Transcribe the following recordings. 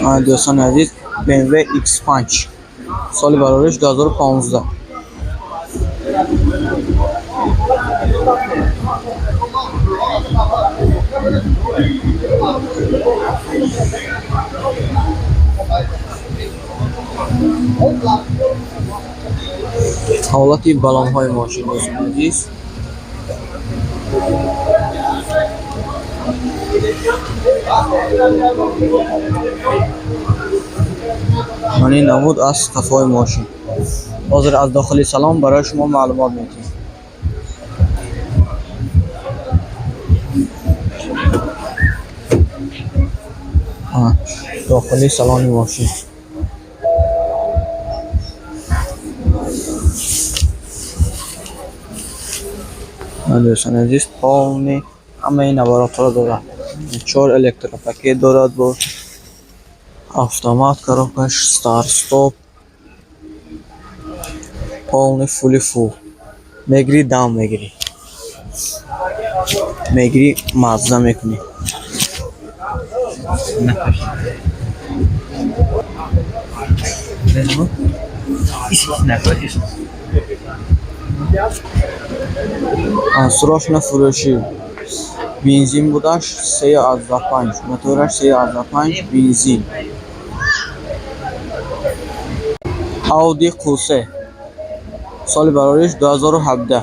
Дӯстони азиз, BMW X5, соли барориш 2015. Ҳолати балонҳои мошин, дӯстони азиз. Ман ин намуд аз қафои мошин. Ҳозир аз дохили салон барои шумо маълумот медиҳем. Дохили салони мошин. Дӯстони азиз, полный ҳамаи наворотҳоро дорад. Чор электропакет дорад, бо автомат, коробкаш старт стоп, полный фули фул. Мегирӣ, дам мегирӣ, мегирӣ, мазза мекунӣ. Срочно фурӯшӣ. Бензин будаш 3,5, мотораш 3,5 бензин. Audi Q3, соли барориш 2017.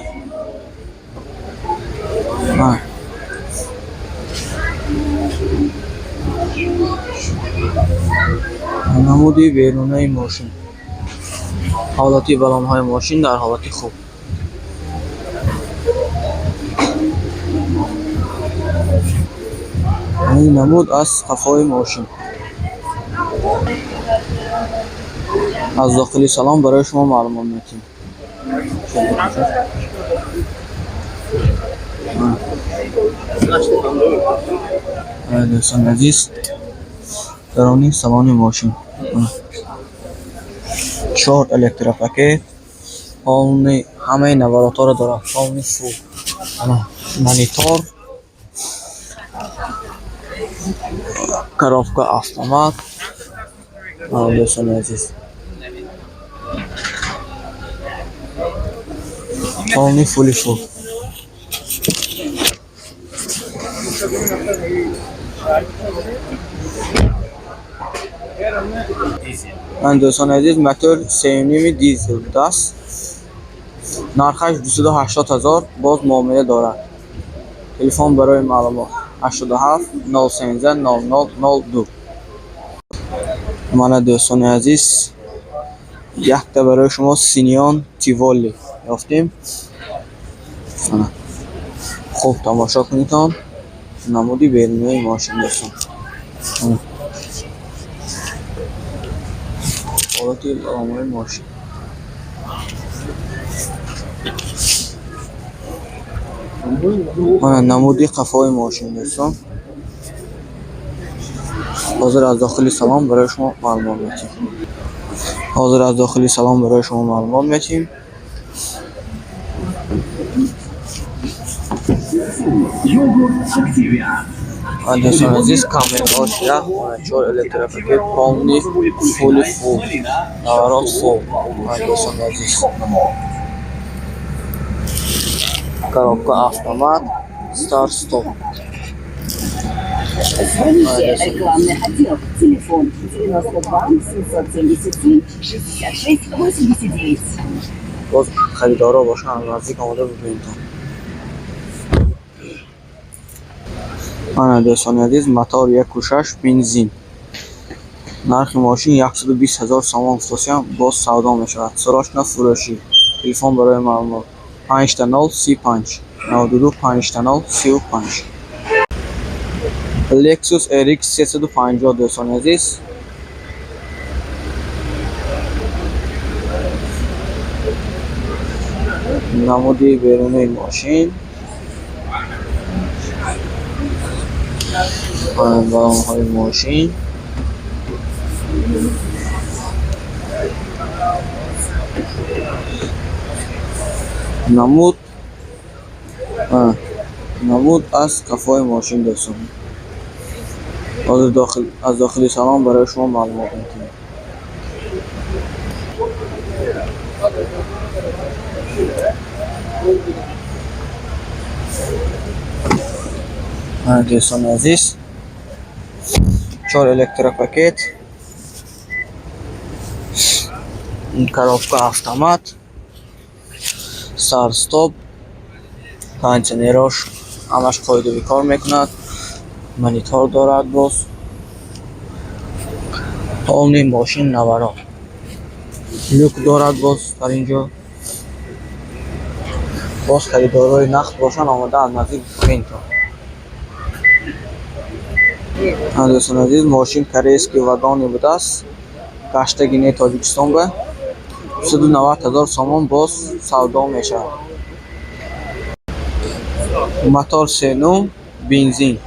Намуди берунаи мошин. Ҳолати балонҳои мошин дар ҳолати хуб. Ин намуд аз қафои мошин. Аз дохили салон барои шумо маълумот медиҳем. Дӯстони азиз, даруни салони мошин. Чор электропакет, полный ҳамаи наворотҳоро дорад, полный фул. Монитор, коробка автомат. Дӯстони азиз, полный фули фул. Дӯстони азиз, мотор сеюними дизел будааст. Нархаш 280 ҳазор, боз муомила дорад. Телефон барои маълумот 87 013 00 02. Мана, дӯстони азиз, якта барои шумо Синьон Тиволи ёфтем. Хуб тамошо кунедтон намуди берунаи мошин, дӯстон. Ҳолати балонҳои мошин. Мана намуди қафои мошин, дӯстон. Ҳозир аз дохили салон барои шумо маълумот медиҳем. Ҳозир аз дохили салон барои шумо маълумот медиҳем. Дӯстони азиз, камераҳо шуда, чор электропакет, полный фули фул, наворот фул. Дӯстони азиз, коробка автомат, старт стоп. Звоните, рекламный отдел. Телефон 92 777 66 89. Боз харидорҳо бошанд, наздик омода бибинедтон. Мана, дӯстони азиз, мотор 1,6 бензин. Нархи мошин 120 ҳазор сомон гуфтосиям, боз савдо мешавад. Срочно фурӯшӣ. Телефон барои маълумот 5 0 35 92 5 0 35. Lexus RX 350, дӯстони азиз. Намуди берунаи мошин. Балонҳои мошин. Намуд аз қафои мошин, дӯстон. Ҳозир дохил аз дохили салон барои шумо маълумот метиҳем. Дӯстони азиз, чор электропакет, коробка автомат, старт-стоп, кондитсионерош ҳамаш қоидавӣ кор мекунад, монитор дорад, боз полный мошин наворо, люк дорад. Боз дар ин ҷо боз харидорҳои нақд бошанд, омода аз наздик бинтон. Дӯстони азиз, мошин корейский вагоне будааст, гаштагинаи Тоҷикистон ба 290 000 сомон боз савдо мешавад. Мотор сенум, бензин.